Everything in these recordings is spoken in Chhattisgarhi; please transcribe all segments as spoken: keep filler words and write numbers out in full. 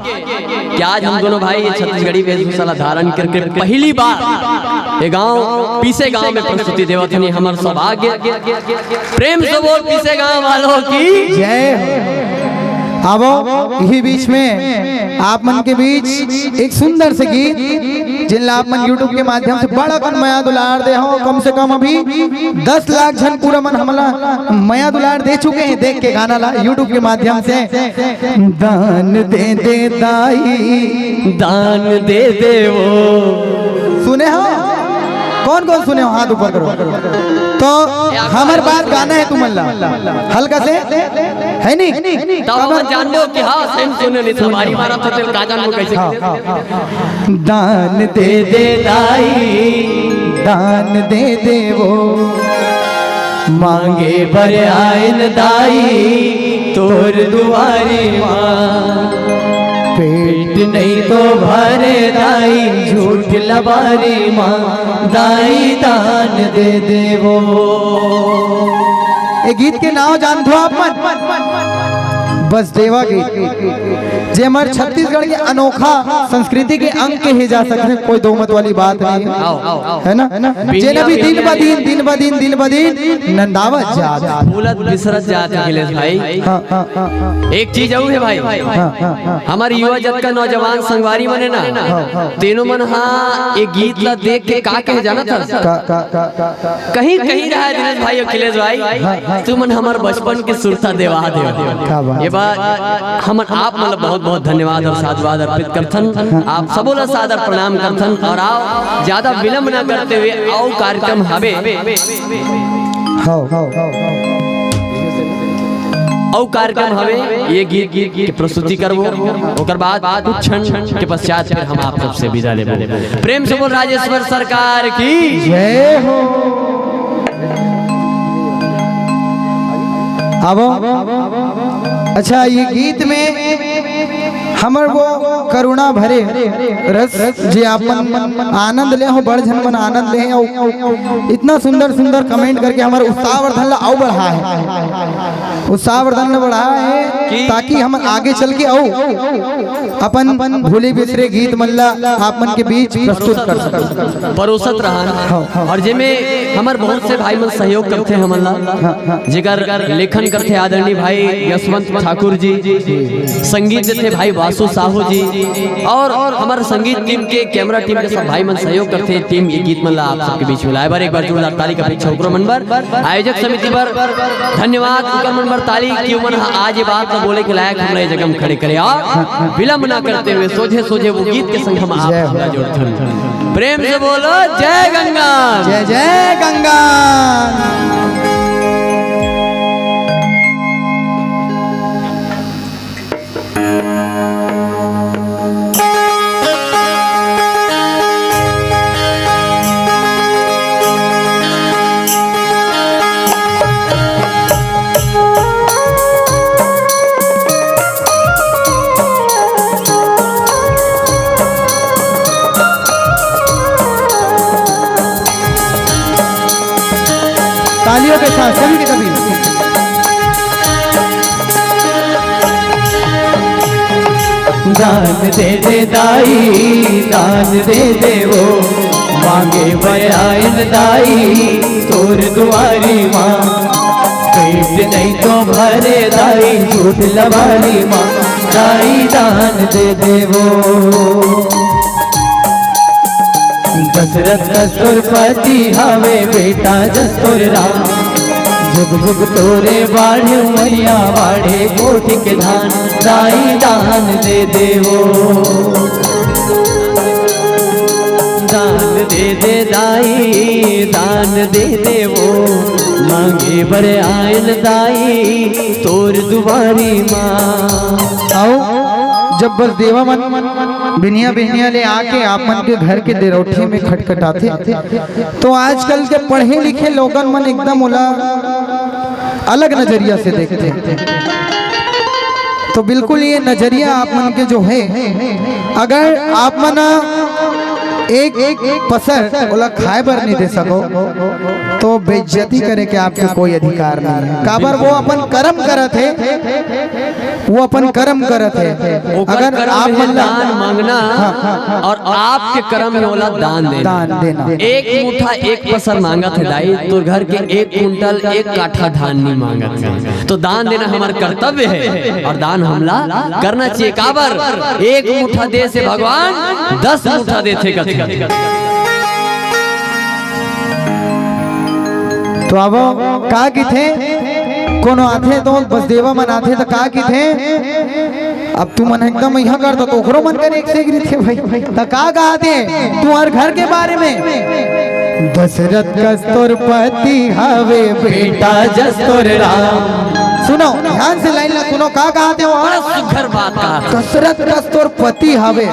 कि आज हम दोनों भाई ये छत्तीसगढ़ी वेशभूषा ला धारण करके पहली बार ये गांव, पीसे गांव में प्रस्तुति देवत हनी। हमर सौभाग्य। प्रेम से बोल पीसे गांव वालों की। जय हो। आवो, यही बीच में आप मन के बीच एक सुंदर से गीत, जिन ला आप मन YouTube के माध्यम से बड़ा कन मया दुलार दे हो। कम से कम अभी दस लाख झन पूरा मन हमला मया दुलार दे चुके हैं, देख के गाना ला YouTube के माध्यम से। दान दे दे दाई, दान दे दे वो। सुने हो? कौन कौन सुने हो, हाथ ऊपर करो। तो हमर बात गाना है तुमन ला, हल्का से, है नी? तब हमन जानबो कि हाँ, सही में सुने नहीं, तबारी मारा था, तेल का जानबो कैसे हाँ, किसे? हाँ। दान दे दे दाई, दान दे दे वो, मांगे बर आयल दाई तोर दुआरी माँ। पेट नहीं तो भरे दाई झूठ लबारी माँ, दाई दान दे दे वो। ये गीत के नाम जानथो आप मन? बसदेवा गीत, जे हमर छत्तीसगढ़ के अनोखा संस्कृति के अंग कहे जा सकथे, कोई दो मत वाली बात नहीं है, आओ, आओ, आओ। है ना? है ना? बिनिया, जेन अभी दिन बिनिया। ब दिन, दिन ब दिन, दिन ब दिन नंदावत जात। भूलत बिसरत जात, अखिलेश भाई। हाँ, हाँ, हाँ, हाँ। एक चीज अउ है भाई, हाँ, हाँ, हाँ। हमर युवा जगत का नौजवान संगवारी मन हे ना, हाँ, हाँ। तेनो मन हा ये गीत ला देख के का कहे जानत हस? का, का, का, का, का, का। कहीं, कहीं रहा है दिनेश भाई, अखिलेश भाई, हाँ, हाँ। तुमन हमर बचपन के सुरता देवा दे। क्या बात। ये बात हमन आप मन ला बहुत, बहुत धन्यवाद और साधुवाद अर्पित करथन। हाँ। आप सबो ला सादर प्रणाम करथन और आओ, ज्यादा विलंब ना करते हुए आओ, कार्यक्रम हवे। हाँ, हाँ, हाँ, हाँ। अउ कार्यक्रम हवे, ये गीत, गीत के प्रस्तुति करबो, ओकर बाद कुछ क्षण के पश्चात फिर हम आप सबसे विदा लेबो। प्रेम से बोल राजेश्वर सरकार की। जय हो। आवो। अच्छा, ये गीत में हमर वो करुणा भरे रस, जे आप मन आनंद ले हो, बड़ झन मन आनंद ले हो, अउ इतना सुंदर सुंदर comment करके हमर उत्साहवर्धन ला अउ बढ़ा है, उत्साहवर्धन ला बढ़ा है, कि ताकि हम आगे चल के अउ अपन भूले बिसरे गीत मन ला आप मन के बीच प्रस्तुत कर सकन। परोसत रहन। हाँ, हाँ। और जेमे हमर बहुत से भाई मन सहयोग करथे हमन ला, हाँ, हाँ। जेकर लेखन करथे आदरणीय भाई यशवंत ठाकुर जी, संगीत देथे भाई वासु साहू जी, और हमर संगीत टीम के, कैमरा टीम के सब भाई मन सहयोग करथे। टीम ये गीत मन ला आप सबके बीच में लाए बर एक बार जोरदार ताली का अपेक्षा ओकरो मन बर, आयोजक समिति बर धन्यवाद, ओकर मन बर ताली कि ओमन ह आज ये बात ला बोले के लायक हमला ये जगह में खड़े करे और विलंब ना करते हुए सोझे सोझे वो गीत के संग हम आप जय हो। सबला जोड़थन। प्रेम से बोलो जय गंगा। जय जय गंगा। तालियों के साथ सभी के सभी। दान दे दे दाई, दान दे दे वो, मांगे बर आयल दाई तोर दुआरी माँ। पेट नहीं तो भरे दाई झूठ लबारी माँ, दाई दान दे दे वो। दशरथ कस तोर पति हवे, बेटा जस तोर राम। जुग जुग तोरे बाढ़े मैया, बाढ़े कोटि के धान, दाई दान दे देवो। दान दे दे दाई, दान दे देवो, मांगे बर आयल दाई तोर दुआरी माँ। आओ, जब बसदेवा मन बिहनिया बिहनिया ले आके आप मन के घर के देरौठी में खटखटाथे, तो आजकल के पढ़े लिखे लोगन मन एकदम ओला अलग नजरिया से देखथे। तो बिल्कुल ये नजरिया आप मन के जो है, अगर आप मन एक, एक पसर ओला खाए बर नहीं दे सको, तो बेइज्जती करे के आपके कोई अधिकार नहीं है। काबर वो अपन कर्म करत हे, वो अपन कर्म करत हे। ओकर अगर कर्म आप हे मन ला दान मांगना हाँ, हाँ, हाँ। और आपके कर्म हे ओला दान देना। दान देना। एक मुठा एक पसर मांगत हे दाई, तोर घर के एक कुंटल एक काठा धान नहीं मांगत हे। तो दान देना हमर कर्तव्य हे और दान हमला करना चाहिए। काबर एक मुठा दे से भगवान दस मुठा देथे कथे। तो अब का किथे, कोनो आथे तो बसदेवा मन आथे तो का किथे, अब तुमन एकदम यहाँ कर दो तो ओकरो मन कर एक से एक रहिथे भाई। तो का कहाथे तुंहर घर के बारे में? दशरथ कस तोर पति हवे, बेटा जस तोर राम। सुनो, ध्यान से लाइन ला सुनो, का कहाथे वो? बड़ा सुघर बात कहा। दशरथ कस तोर पति हवे,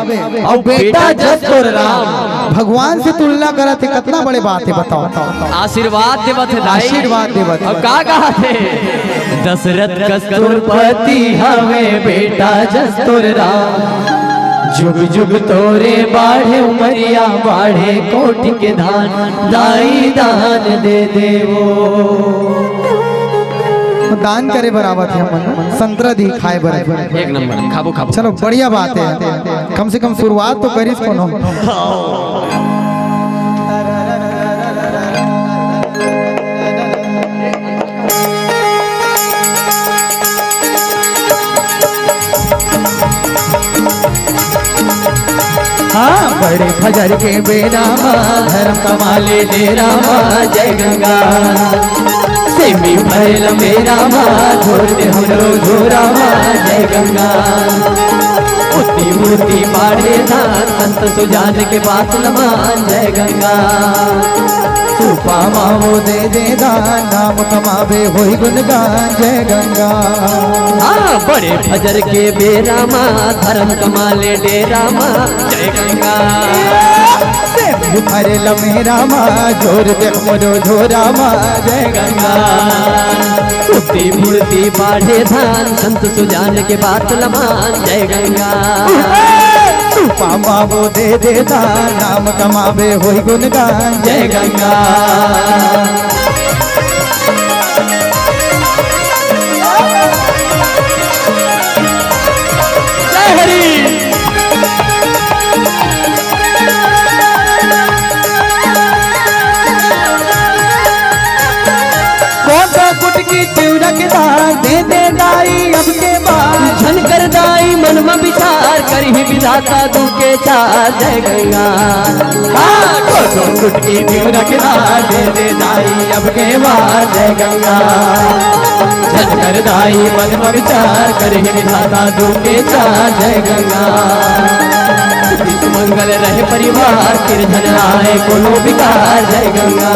और बेटा जस तोर राम। भगवान से तुलना करत हे, कितना बड़े बात हे, बताओ। आशीर्वाद देवत हे दाई। आशीर्वाद देवत हे। अब का कहाथे? दशरथ कस तोर पति हवे, बेटा जस तोर राम। जुग जुग तोरे बाढ़े उमरिया, बाढ़े कोटि के धान, दाई दान दे देवो। दान करे बर आवत हे हमन, संतरा दी खाए बर। एक नंबर, खाबो, खाबो। चलो, बढ़िया बात हे, कम से कम शुरुआत तो करिस कोनो। हाँ, बड़े फजर के बेरा मा, धर्म कमाले डेरा मा, जय गंगा। सेमी भरेल मेरा मा, झोर दे हमरो झोरा मा, जय गंगा। उती मूर्ति बाढ़े धान, संत सुजान के बात लमान, जय गंगा। सुपा मा वो दे दे दान, नाम कमावे होई गुणगान, जय गंगा। हाँ, बड़े फजर के बेरा मा, धर्म कमाले डेरा मा, जय गंगा। सेमी भरेल मेरा मा, झोर दे हमरो झोरा मा, जय गंगा। उती मूर्ति बाढ़े धान, संत सुजान के बात लमान, जय गंगा। सुपा मा वो दे दे दान, नाम कमावे होई गुणगान, जय गंगा। जय हरि। कोन सा कुटकी तिलक दान दे दे दाई अब के बाद। झन कर दाई मन म विचार, करही विधाता दुख के चार, जय गंगा। हाँ, कोन सा कुटकी तिलक दान दे दे दाई अब के बाद, जय गंगा। झन कर दाई मन म विचार, करही विधाता दुख के चार, जय गंगा। सुखी सुमंगल रहे परिवार, फिर झन आए कोनो विकार, जय गंगा।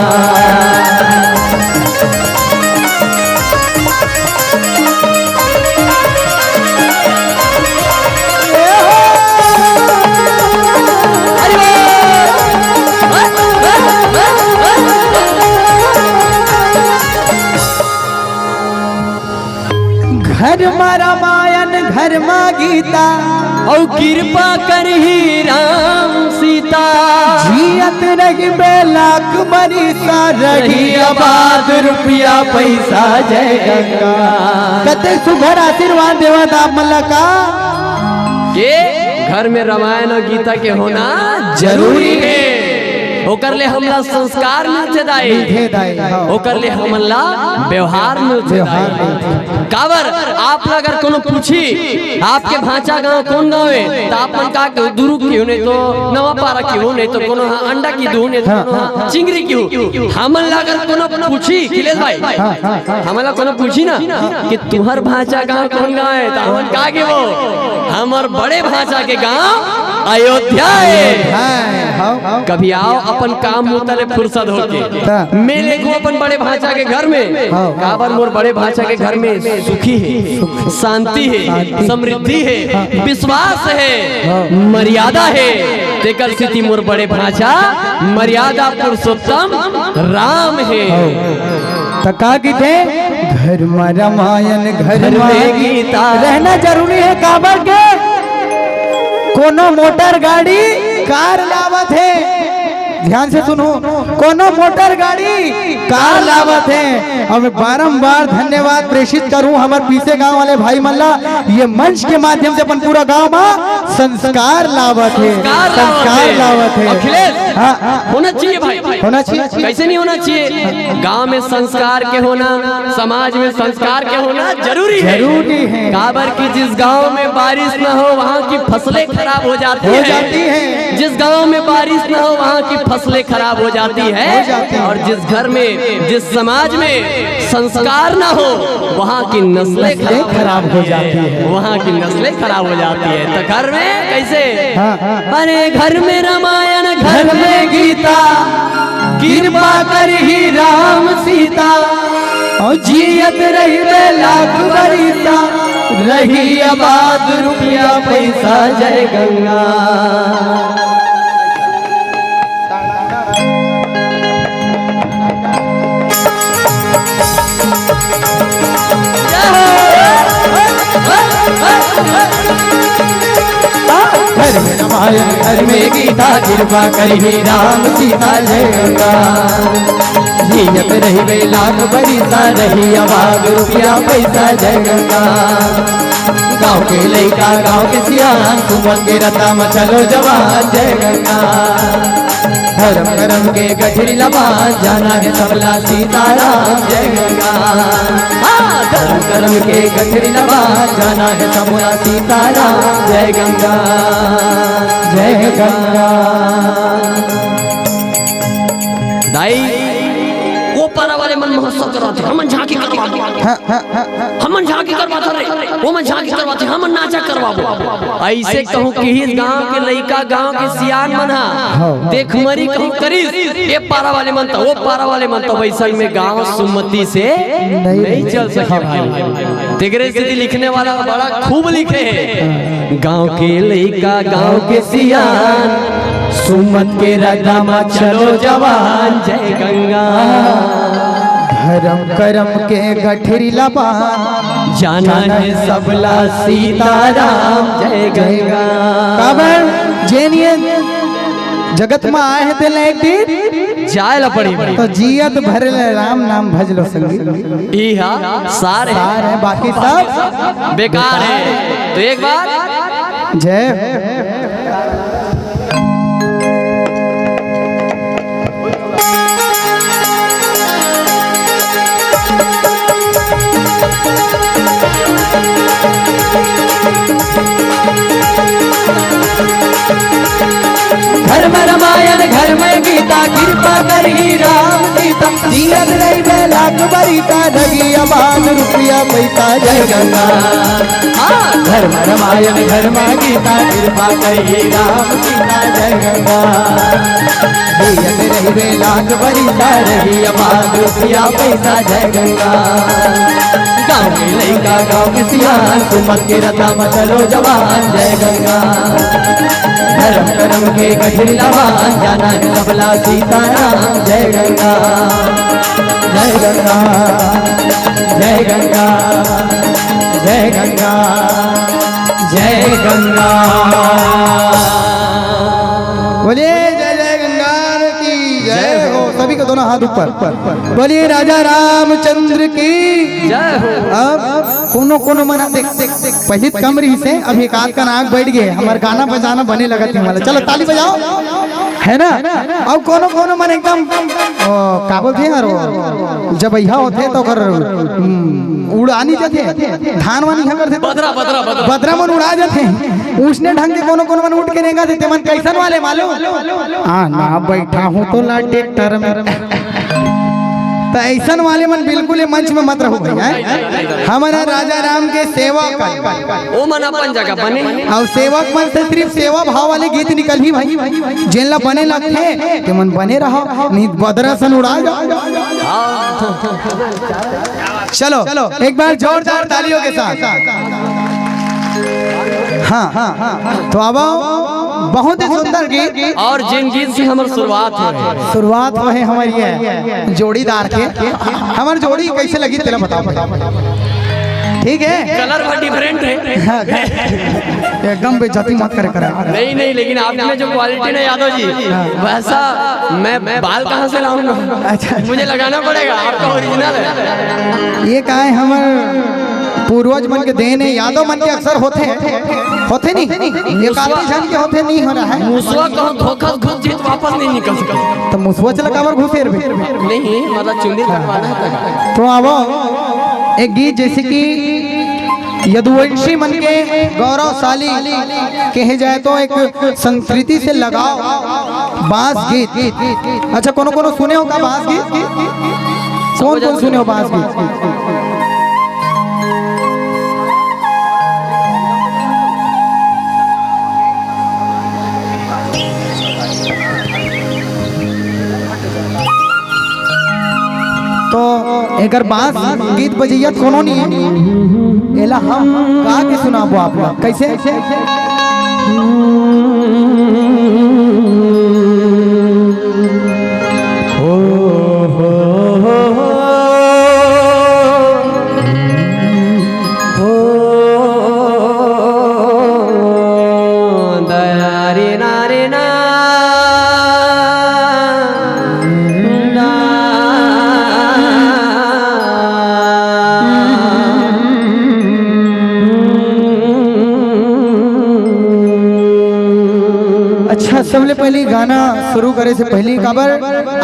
घर मा रामायण, घर मा गीता, अउ कृपा करही राम सीता। जियत रहिबे लाख बरिस, रही आबाद रुपया पइसा, जय गंगा। कतेक सुघर आशीर्वाद देवत आप मन ला का? के घर में रामायण और गीता के होना जरूरी हे। ओकर ले हमला संस्कार मिलथे दाई। मिलथे दाई, हाँ। ओकर ले हमन ला व्यवहार मिलथे व्यवहार दाई। मिलथे। काबर आप ला अगर कोनो पूछी, आपके भांचा गांव कोन गांव हे, त आप मन का दुरुग किहू, नहीं तो नवापारा किहू, नहीं तो कोनो हा अंडा किहू, नहीं तो हाँ, कोनो हा हाँ, हाँ। चिंगरी किहू। हमन ला अगर कोनो पूछी, खिलेश भाई, हाँ, हाँ, हाँ। हमन ला कोनो पूछी ना कि तुंहर भांचा गांव कोन गांव हे, त हमन का केबो? हमर बड़े भांचा के गांव अयोध्या हे। हाँ, हाँ, हाँ। कभी आओ अपन काम मुता ले फुर्सत होके। हाँ। मिल लेगो अपन बड़े भांचा के घर में। हाँ। काबर मोर बड़े भांचा के घर में सुखी हे, शांति हे, शांति। समृद्धि हे, हाँ। विश्वास हे, हाँ। मर्यादा हे। तेकर सेती मोर बड़े भांचा मर्यादा पुरुषोत्तम राम हे। हाँ। त का किथे? घर मा रामायण, घर घर मा में गीता। रहना जरूरी हे, काबर के कोनो मोटर गाड़ी कार लावत हे। ध्यान से सुनहू, कोनो मोटर गाड़ी, कार लावत हे। अब बारंबार धन्यवाद प्रेषित करूं हमर पीसे गांव वाले भाई मन ला, ये मंच के माध्यम से अपन पूरा गांव मा संस्कार लावत हे, संस्कार लावत हे। अखिलेश, हाँ, हाँ। होना चाहिए भाई। होना चाहिए। कैसे नहीं होना चाहिए? गांव में संस्कार के होना, समाज में संस्कार के होना जरूरी है। जरूरी है। काबर कि जिस गांव में बारिश ना हो, वहां की फसलें खराब हो जाती हो हैं। जाती हैं। जिस गांव में बारिश ना हो, वहां की फसलें खराब हो जाती हैं। हो जाती हैं। और जिस घर में, जिस समाज में संस्कार ना हो, वहां की नस्लें नस्लें खराब खराब हो जाती हैं। वहां की नस्लें खराब हो जाती है। तो घर में कैसे? हाँ, हाँ। अरे घर में रामायण, घर में गीता, कृपा करही राम सीता, और जियत रहिबे लाख बरिसा, रही आबाद रुपया पैसा। जय गंगा। घर में रामायण, घर में गीता, कृपा करही राम सीता। जय गंगा। जियत रहिबे लाख बरिसा, रही आबाद रुपया पैसा। जय गंगा। गांव के लइका, गांव के सियान, सुमन के रद्दा म चलो जवान। जय गंगा। धर्म करम के गठरी ल बांध, जाना हे सबला सीताराम। जय गंगा। हाँ, धर्म करम के गठरी ल बांध, जाना हे सबला सीताराम। जय गंगा, जय गंगा। दाई, वो पारा वाले मन महोत्सव करवाथे, हमन झांकी करवाबो। हाँ, हाँ, हाँ, हाँ। हमन झांकी करवाथन रे, वो मन झांकी करवाथे, हमन नाचा करवाबो। अइसे कहूं किहिस गांव के लइका, गांव के सियान मन हा। हाँ। देखमरी कहूं करिस, ये पारा वाले मन त, वो पारा वाले मन त, वइसन में गांव सुमति से नहीं चल सके भाई। तेकरे सेती लिखने वाला बड़ा खूब लिखे हे। गांव के लइका, गांव के सियान, सुमत के रद्दा म चलो जवान। जय गंगा। धर्म करम के गठरी ल बांध, जाना हे सबला सीताराम। जय गंगा। काबर जेन ये जगत म आए हे तेला एक दिन जाए ला पड़ी भाई। तो जियत भर ले राम नाम भज लो संगी। ई हा सार हे। सार हे, बाकी सब बेकार हे। तो एक बार जय। घर में रामायण, घर में गीता, कृपा करही राम सीता। जियत रहिबे लाख बरिसा, रही आबाद रुपया पैसा। जय गंगा। हाँ, घर में रामायण, घर में गीता, कृपा करही राम सीता। जय गंगा। जियत रहिबे लाख बरिसा, रही आबाद रुपया पैसा। जय गंगा। गांव के लइका, गांव के सियान, सुमत के रद्दा म चलो जवान। जय गंगा। धर्म करम के गठरी ल बांध, जाना हे सबला सीताराम। जय गंगा, जय गंगा, जय गंगा, जय गंगा, जय गंगा। बोलिए जय जय गंगा की जय हो। सभी को दोनों हाथ ऊपर। बोलिए राजा रामचंद्र की जय हो। अब कोनो कोनो मन देख, देख, देख, पहले त कम रहिसे, अब एक आध कन आग बैठ गे, हमर गाना बजाना बने लगत हे वाला। चलो ताली बजाओ, है ना? अब कोनो कोनो मन एकदम, ओ, का बोलथे यार, वो जब अइहा होथे तो ओकर, हम्म, उड़ानी जाथे, धान वानी हंगर थे, बदरा, बदरा, बदरा। बदरा मन उड़ा जाथे। उसने ढंग के कोनो कोनो मन उठ के रेंगा थे, ते मन कैसन वाले मालूम? आ ना बैठा हूँ तो ला ट्रैक्टर में। त अइसन वाले मन बिल्कुल ये मंच में मत रहू भाई, हैं? हमन ह राजा राम के सेवक हन। ओ मन अपन जगह बने। अउ सेवक मन से सिर्फ सेवा भाव वाले गीत निकलही भाई। जेन ला बने लगथे, ते मन बने रहो, नहीं बदरा सन उड़ा जाओ। चलो, एक बार जोरदार तालियों के साथ। हाँ, हाँ, हाँ। तो अब बहुत ही सुंदर गीत। और जिन गीत से हमर शुरुआत होय हे। शुरुआत होय हे हमर ये जोड़ीदार के। हमर जोड़ी कैसे लगी, तेला बताओ। ठीक है। कलर बहुत डिफरेंट है। हाँ, एकदम बेइज्जती मत करे करा। नहीं नहीं, लेकिन आप में जो क्वालिटी ना यादव जी, हाँ। वैसा मैं, मैं बाल कहाँ से लाऊंगा? अच्छा। मुझे लगाना पड़ेगा, आपका ओरिजिनल है। ये का है, हमर पूर्वज मन के देन है, यादव मन के अक्सर होथे, होथे नहीं, ये मुसवा काफी झन के होथे, नहीं हो रहा है। मुसवा कहूँ धोखा घुस जाही त वापस नहीं निकल सकता। तो मुसवा चला काबर घुसेर बे? नहीं, मतलब चुंदी कटवाना है तो। तो अब एक गीत जैसे कि यदुवंशी मन के गौरवशाली कहे जाए तो एक संस्कृति से लगाव, बांस गीत। अच्छा, कोनो कोनो सुने हो का बांस गीत? कौन कौन सुने हो बांस गीत? तो एकर बांस गीत बजैया त कोनो नहीं है, एला हम गा के सुनाबो आप ला। कैसे? अच्छा, सबले पहली गाना शुरू करे से पहली काबर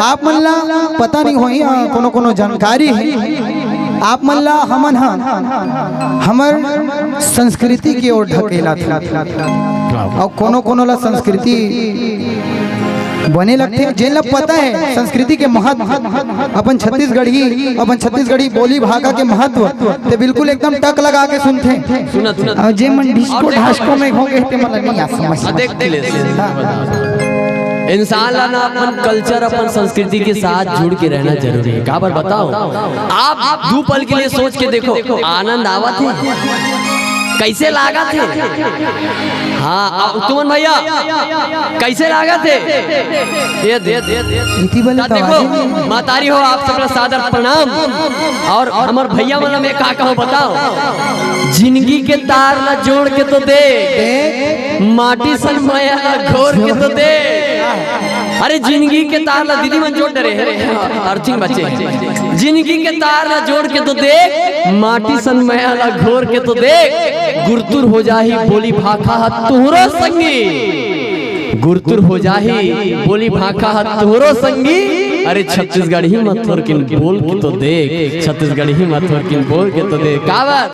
आप मन ला पता नहीं होही, हाँ, कोनो कोनो जानकारी है आप मन ला, हमन हा हमर संस्कृति के ओर ढकेला थे। और कोनो कोनो ला संस्कृति बने लगथे, जेन ला पता है संस्कृति के महत्व, अपन छत्तीसगढ़ी, अपन छत्तीसगढ़ी बोली भाखा के महत्व, ते बिल्कुल एकदम टक लगा के सुनथे। सुनत, सुनत। और जे मन डिस्को ढास्को में हो गए, ते मन ला नहीं आ समझ। हाँ, देख ले। हाँ। इंसान ला ना अपन कल्चर, अपन संस्कृति के साथ जुड़ के रहना जरूरी है। काबर बताओ, आप दू पल के लिए सोच के देखो, आनंद आवत है, कैसे लागत है? हाँ, अब तुमन भैया, कैसे लागत है? ये दे, दे, दे। इति बले त तो देखो, आवाज ही नहीं। मतारी हो, आप सबला सादर प्रणाम। और हमर भैया मन ला मैं का कहूँ बताओ, जिंदगी के तार ला जोड़ के तो दे, देख। माटी सन मया ला घोर के तो देख। अरे जिंदगी के तार ला, दीदी मन जोड़ डरे हैं, अर्थिंग बचे हैं। जिंदगी के तार ला जोड़ के तो देख, माटी सन मया ला घोर के तो देख, गुरतुर हो जाही बोली भाखा हा तुहरो संगी। गुरतुर हो जाही बोली भाखा हा तुहरो संगी। अरे छत्तीसगढ़ी म थोरकिन बोल के तो देख, छत्तीसगढ़ी म थोरकिन बोल के तो देख। काबर?